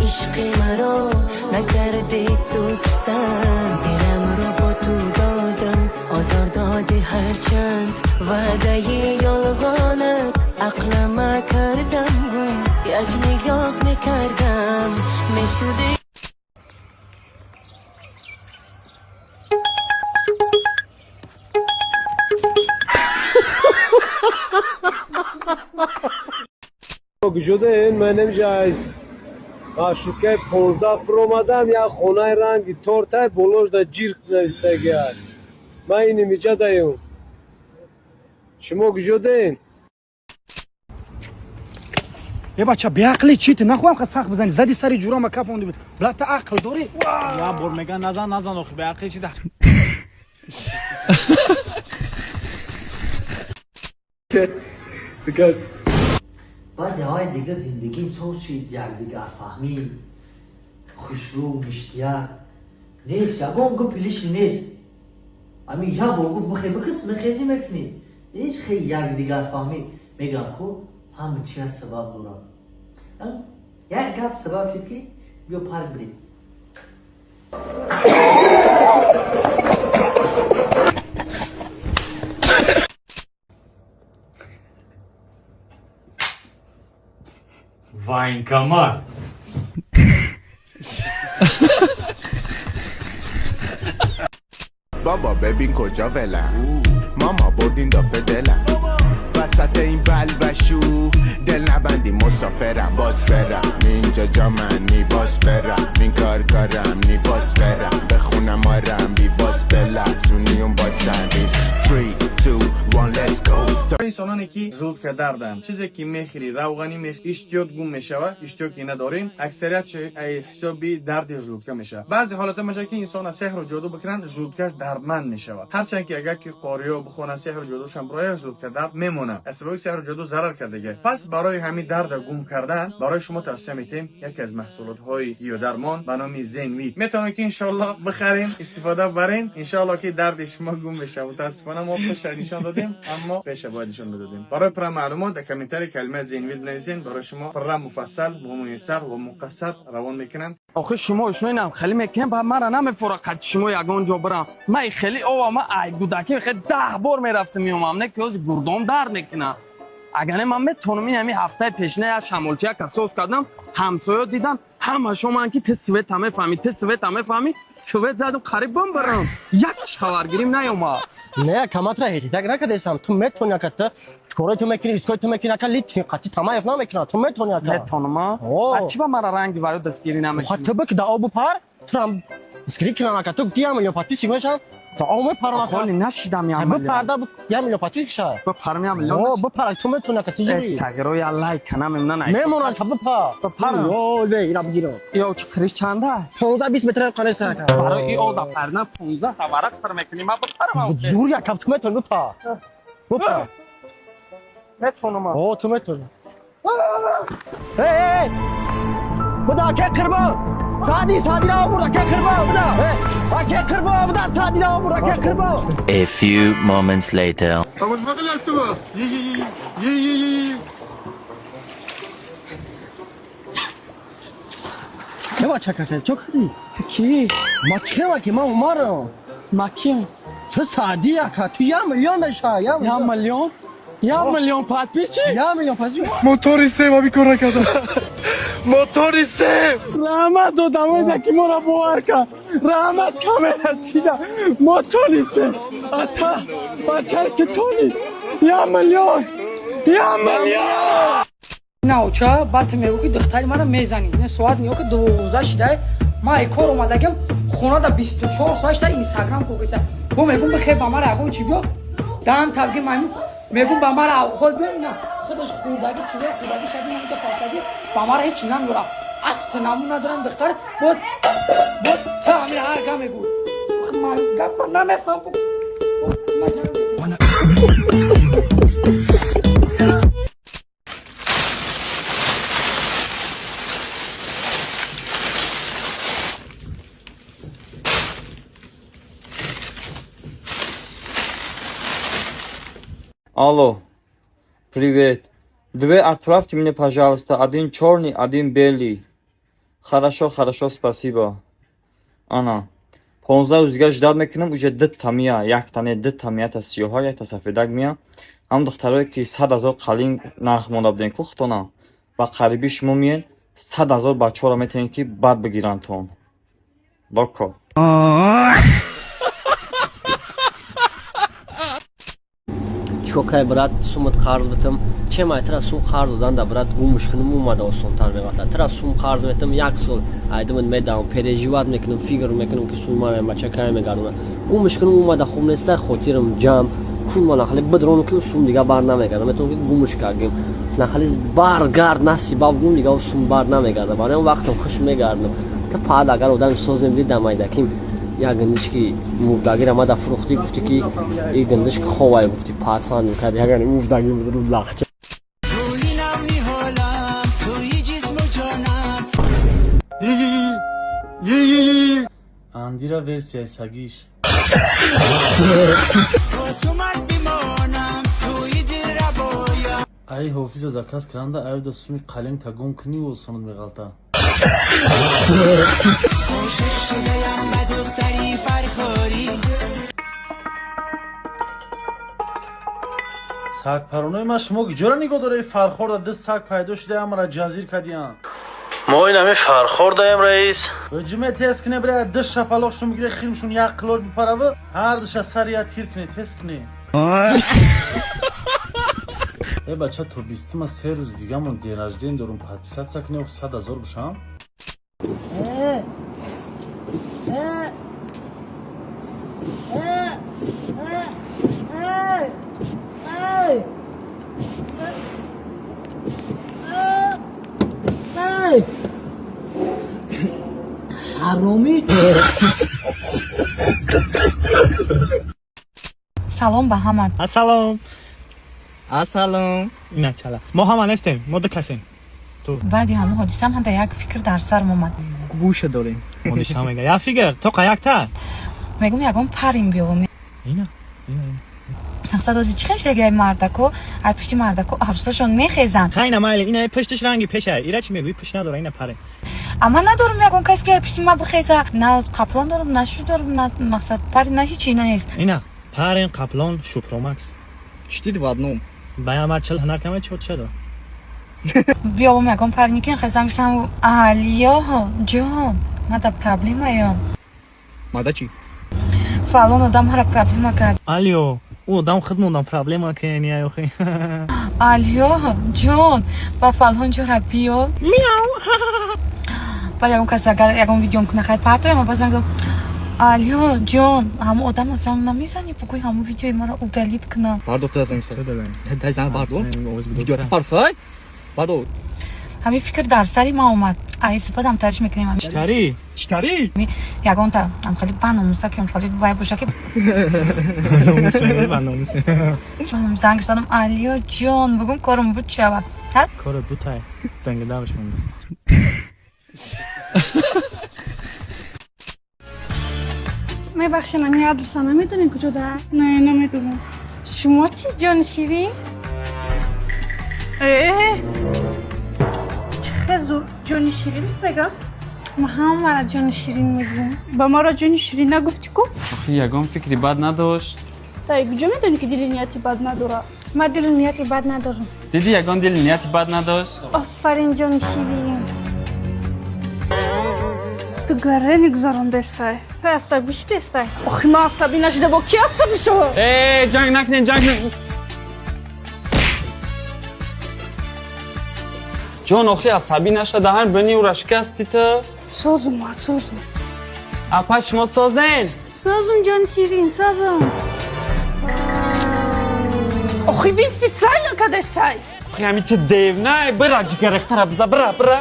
Ишқи маро накардӣ ту писанд, диламро бо ту додам, озор додӣ ҳарчанд. Ваъдаи ёлғонат ақлама кардам гум, як нигоҳ мекардам, мешудӣ. Куҷодаен? Ман намиҷа маршруткаи 15 фуромадам, як хонаи ранги тортай, болошда ҷирк навистагиак. Ман ини миҷадаем. Шумо куҷодаен? Е, бача, беақлӣ чи? Ту нахоҳам ха сахт бизани, зади сари ҷурама кафонди. Бла, ту ақл дорӣ? Я бор меган, назан, назан, охи беақлӣ чи да? Because Баъд ҳавай дига зиндагим соз шид, якдигарфаҳмӣ, хушрӯ, ништияк нест, ягон гапи лишний нест. Ами як бор гуфт, мехе бикис, мехезӣ, мекунӣ. Ҳеҷ хе якдигарфаҳмӣ мегам ку, ҳама чи аз сабаб дорад. Як гап сабаб шуд, ки биё парк бирем. Военкомат. بابا ببین کجا ولم، ماما بردین دافه دلم، وسط این بلبشو دل نبندی، مسافرم باز برم، اینجا جا من نی، باز برم، این کار کارم نی، باز برم بخونم آرم بی، باز بلرزونی اون باسن. 3 2 1 let's go. Инсононе ки желудка дарданд, чизе ки мехӯрӣ, равғанӣ мех, иштиёт гум мешавад, иштиёт ки надорем, аксарият ай ҳисоби дарди желудка мешавад. Баъзе ҳолатҳо мешавад, ки инсона сеҳру ҷоду бикунанд, желудкаш дардманд мешавад. Ҳарчанд ки агар ки қориё бихонанд, сеҳру ҷодушам бирояд, желудка дард мемонад, аз сабаби сеҳру ҷоду зарар кардага. Пас барои ҳамин дарда гум кардан барои шумо тавсия метем яке аз маҳсулотҳои гиёдармон ба номи Зенвит. Метавонед ки иншоалло бихарем, истифода барем, иншоалло ки дарди шумо гум мешавад. Мутаассифона, мо пеша нишон додем, аммо пеша бояд нишон медодем. Барои пурра маълумот дар комментарий калимаи Зенвит бинависен, барои шумо пурра, муфассал, муяссар ва муқассар равон мекунанд. Охи, шумо ошноинам, хеле мекунем, ба мара намефора қад шумо ягон ҷо бирам. Ман хеле ова, ма ай гудаки хеле 10 бор мерафтам, меомам, не ки ҳозир гурдом дард мекунам. Агар не, ман метонам. Ин ҳами ҳафтаи пешина як шамолчия касос кардам, ҳамсоё дидан, ҳамашо ман ки ту света мефаҳмӣ, ту света мефаҳмӣ. Свет задам, қариб бимбарам, як тиш хабаргирим наёмад. Не, каматра ҳетитак накардесам. Ту метони, ака, ту корои ту мекунӣ, искои ту мекунӣ, ака, литфи қати Тамаев намекунад. Ту метони, ака. Метонама. О. Чӣ ба мара ранги ваё дастгирӣ Ха, намекунӣ? Ту бик да обу пар, турам дастгирӣ кунам, ака. Ту гуфти 1 миллион подписчик мешам, то об мепарам, ака. Холи нашидам 1 миллион. Бипарда, 1 миллион подписчик ша. Бипарам 1 миллион. О, бипар, ту метони, ака, ту зури. Сагиро я лайк канам, намемонан. Мемонад, ака, бипар. Бипарам. Ой, бе, ира бигирам. Ё чи қириш чанда? 15 20 метр қанеста, ака. Барои и ода пардан 15 та варақ пир мекунӣ, ман бипарам. Зури, ака, ту метони, бипар. Бипар. Метонам. О, ту метони. Эй, эй! Буда, ака Қирбон! Сади, Сади ра обурд, ака Қирбон, буда! Эй, ака Қирбон, буда, Сади ра обурд, ака Қирбон! A few moments later. Ye ye ye ye ye ye. Ке бача касан, чо кардӣ? Ту кӣ? Ма чӣ ки, ман Умарам. Ма кием? Ту Сади, ака, ту 1 миллион меша, я Я миллион. Миллион? 1 миллион подписчик? 1 миллион подписчик. Мотористем, ами кора кардам. Мотористем. Раҳмат одамоеда ки моро бовар кард. Раҳмат, камера чида. Мо тонистем. Ата, бачаи ту тонист. 1 миллион. 1 миллион. Науча, баъд ту мегӯ, ки духтари маро мезанӣ. Не, соат ниё ки 12 шида, ман ай кор омадагим, хонада 24 соат шида, Инстаграм кокиса. Бо мегӯм, бихе ба мара ягон чи биё, даҳам табги маймун, мегӯм, ба мара авхол биё. На, худаш хурдаги, чизои хурдаги, шаби намита палтаги, ба мара ҳеч намёра. Афту намун надорам. Духтар бо бо ту ҳамин ҳар гап мегӯ, ман гапа намефаҳмам. Алло, привет. Две отправьте мне, пожалуйста, один черный, один белый. Хорошо, хорошо, спасибо. Ана, 15 рӯз дига ждать мекунам, уже дитта мия, якта не, дитта мия, та сиёҳа, якта сафедак мия. Ҳам духтарое ки 100 000 қалин нарх монда будем ку худтона, ба қариби шумо миен, 100 000 бачаҳоро метавонед ки бад бигирандтон. Доко. Чокай, брат, сумат қарз битам, чемай тра сум қарз додан да, брат, гумш кунам, омада осонтар меғалта. Тра сум қарз метам, як сол айдимат медавам, переживать мекунам, фикр мекунам, ки суммара бача кай мегардонам. Гумш кунам, омада хуб неста, хотирам ҷамъ кун, ма нахали бидрону ки сум дига бар намегардам. Метавонам ки гумш кардем, нахали баргард, насиба гум, дига сум бар намегарда. Барои он вақтам хуш мегардам. Та паъд агар одами созем дидам, айдаким як гиндишки мурдагиро мада фурӯхтӣ, гуфтӣ ки и гиндишки ховай, гуфтӣ пасфанд кард, ягани мурдаги рӯ лахча. Андира версияи сагиш. Ай ҳофиза заказ карданда аюда суми қалин тагум кунӣ, осонат меғалта. Сагпаронои ман, шумо киҷоро нигоҳ доред? Фархорда ду саг пайдо шуда, амара ҷазир кардиянд. Мо инами Фархор даем, раис. Ҷуме тез кне, бира, ду шапалоқ шум гире, химшун як қилор бипараву, ҳар душа сари я тир кне, тез кне. Э, бача, то бистима 3 рӯз дигамон день рождения дорум, подписаться кне, 100 000 бошам. Ҳаромӣ. Салом ба ҳама. Ассалом, ассалом. Ина чала, мо ҳама нестем, мо ду касем. Баъди ҳамон ҳодиса ман да як фикр дар сарам омад. Гӯша дорем, ҳодиса мега, як фикр тоқа якта. Мегум, ягон парим биёвам. Ина, ина, ина. Мақсад, ози чӣ хештаги мардако ай пушти мардако абсошон мехезанд. Хайна, майли, ина пуштиш ранги пеша, ира чӣ мегӯӣ, пушт надора, ина паре. Ама надорум ягон кас ки ай пушти ма бихеза, на қаплон дорум, на шу дорум, на мақсад пари, на ҳичи на нест. Ина парен, қаплон, шупромакс. Четыре в одном. Баямар чил ҳунар кама чӣ ча дор. Биёвам ягон пари ки хезам, гуфтам: «Алё, ҷон, мада проблемаём». Мада чӣ? Фалон одам ҳара проблема кард. Алё, ӯ одам худ мондам проблема кени охи. Алё, ҷон, ба фалон ҷора биё. Мяу. Баъд ягон кас агар ягон видеом куна, хайр, партоям. Ба занг задам: «Алё, ҷон, ҳамон одам аслан намезани, бугӯй ҳамон видеои маро удалить кунам». Бардор, ту занг зан, бардор. Видео парфай. Бардор. Ҳамин фикр дар сари ман омад, ай сипадам тариш мекунем. Читари? Читари? Ягонта ам хали баномуса ки хали вай боша ки Ба номус. Занг задам: «Алё, ҷон, бугум корум буд шава». Корот бутай. Дангадавш монда. Мебахшед, ами адреса намедонед куҷо да? Не, намедонам. Шумо чӣ, ҷони ширин? Э, чӣ хел зур ҷони ширин мегам. Ма ҳамаро ҷони ширин мегӯям. Ба маро ҷони ширин нагуфтӣ ку? Охи, ягон фикри бад надошт. Тай куҷо медонӣ, ки дили нияти бад надорад? Ма дили нияти бад надорам. Диди, ягон дили нияти бад надошт. Офарин, ҷони ширин. Ту гаре мегузарондестай. Ту асабӣ шудестай. Охи, ман асабӣ нашуда, бо ки асабӣ шавам? Э, ҷанг накунед, ҷанг накунед. Ҷон, охи, асабӣ наша, даҳан бини ӯра шикасти ту. Созум, ман созум. Апа, шумо созен? Созум, ҷони ширин, созум. Охи, бин, специально кадесай. Охи, ҳами ту девнай, бира, ҷигарехтара биза, бира, бира.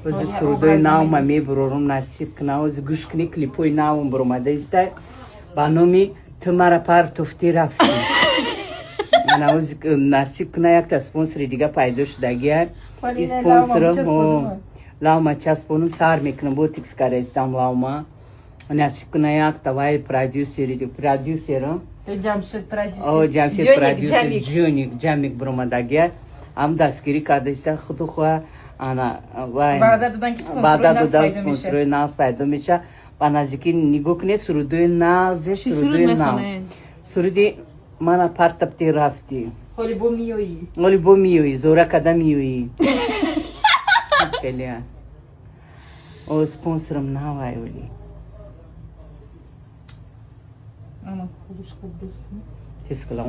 Ози сурудои навма мебурорум, насиб куна. Ози гӯш кунӣ, клипои навм буромада иста ба номи «Ту мара партофтӣ рафтӣ». Мана, ози насиб куна, якта спонсори дига пайдо шудагия. И спонсорам лавма часпонум, сар мекунам, ботикс карда истам лавма. Насиб куна, якта вай продюсерам. Ҷамшед продюсер. О, Ҷамшед Ҷоник, продюсер. Ҷамик. Ҷоник Ҷамик буромадагия, ҳам дастгирӣ кардаиста худу хоҳа ана вай. Ваъда додан, ки спонсорҳои Ваъда нағз додан, пайдо мешавад. спонсорҳои нағз пайдо меша. Ба наздикӣ нигоҳ кунед, сурудои нағзе. Чӣ суруд Сурудои нав. мехонед? Суруди «Мана партафти рафтӣ». Ҳоли бо миёӣ. Оли бо миёӣ, зора када миёӣ. Хеле о спонсорам навай оли. Ана, худушка дӯст. Тез кала.